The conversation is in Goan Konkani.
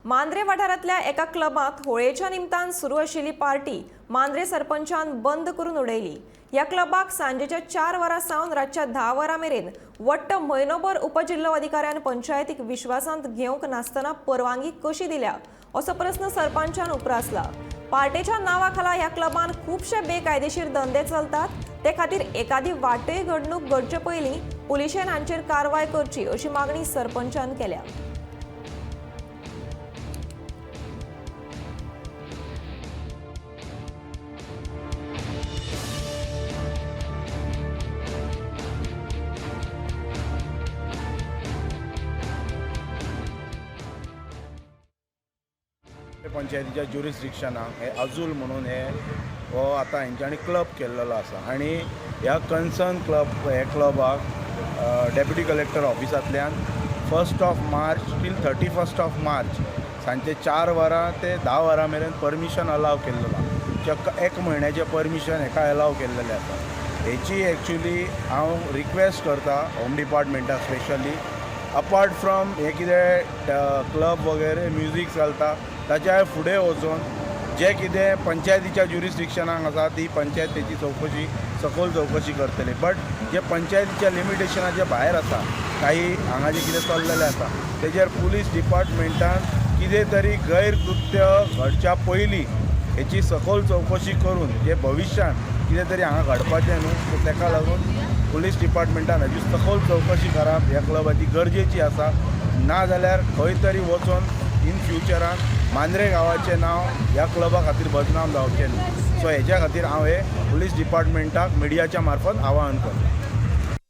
मांद्रे वाठारांतल्या एका क्लबांत होळयेच्या निमतान सुरू आशिल्ली पार्टी मांद्रे सरपंचान बंद करून उडयली. ह्या क्लबाक सांजेच्या 4 वरां सावन रातच्या 10 वरां मेरेन वट्ट म्हयनोभर उपजिल्होधिकाऱ्यान पंचायतीक विश्वासांत घेवंक नासतना परवानगी कशी दिल्या असो प्रस्न सरपंचान उप्रासला. पार्टेच्या नांवा खाला ह्या क्लबान खुबशे बेकायदेशीर धंदे चलतात. ते खातीर एकादी वाटय घडणूक घडचे पयलीं पुलिशेन हांचेर कारवाय करची अशी मागणी सरपंचान केल्या. पंचायतीच्या ज्युरिस्डिक्शनाक हे अजूल म्हणून हे हो आतां हेंच्यांनी क्लब केल्लेलो आसा आनी ह्या कन्सर्न क्लब हे क्लबाक डेप्युटी कलेक्टर ऑफिसांतल्यान 1st of March till 31st of March सांजचे 4 वरां ते 10 वरां मेरेन परमिशन अलाव केल्लेलो आसा. चक्क एक म्हयन्याचें परमिशन हेका अलाव केल्लेलें आसा. हेची एक्चुली हांव रिक्वेस्ट करता होम डिपार्टमेंटाक, स्पेशली अपार्ट फ्रॉम हे कितें क्लब वगैरे म्युजीक चलता, ताच्या फुडें वचून जे कितें पंचायतीच्या ज्युरिस्डिक्शनाक आसा ती पंचायत तेची चवकशी, सखोल चवकशी करतली. बट जे पंचायतीच्या लिमिटेशनाच्या भायर आसा, काही हांगा जें कितें चल्लेलें आसा, तेजेर पुलीस डिपार्टमेंटान कितें तरी गैरकृत्य घडच्या पयलीं हेची सखोल चवकशी करून जे भविश्यांत कितें तरी हांगा घडपाचें न्हू, सो तेका लागून पुलीस डिपार्टमेंटान हेजी सखोल चवकशी करप ह्या क्लबाची गरजेची आसा. ना जाल्यार खंय तरी वचोन इन फ्युचरान मांद्रे गांवाचें नांव ह्या क्लबा खातीर बदनाम जावचें न्हू. सो हेज्या खातीर हांव हे पुलीस डिपार्टमेंटाक मिडियाच्या मार्फत आवाहन करता.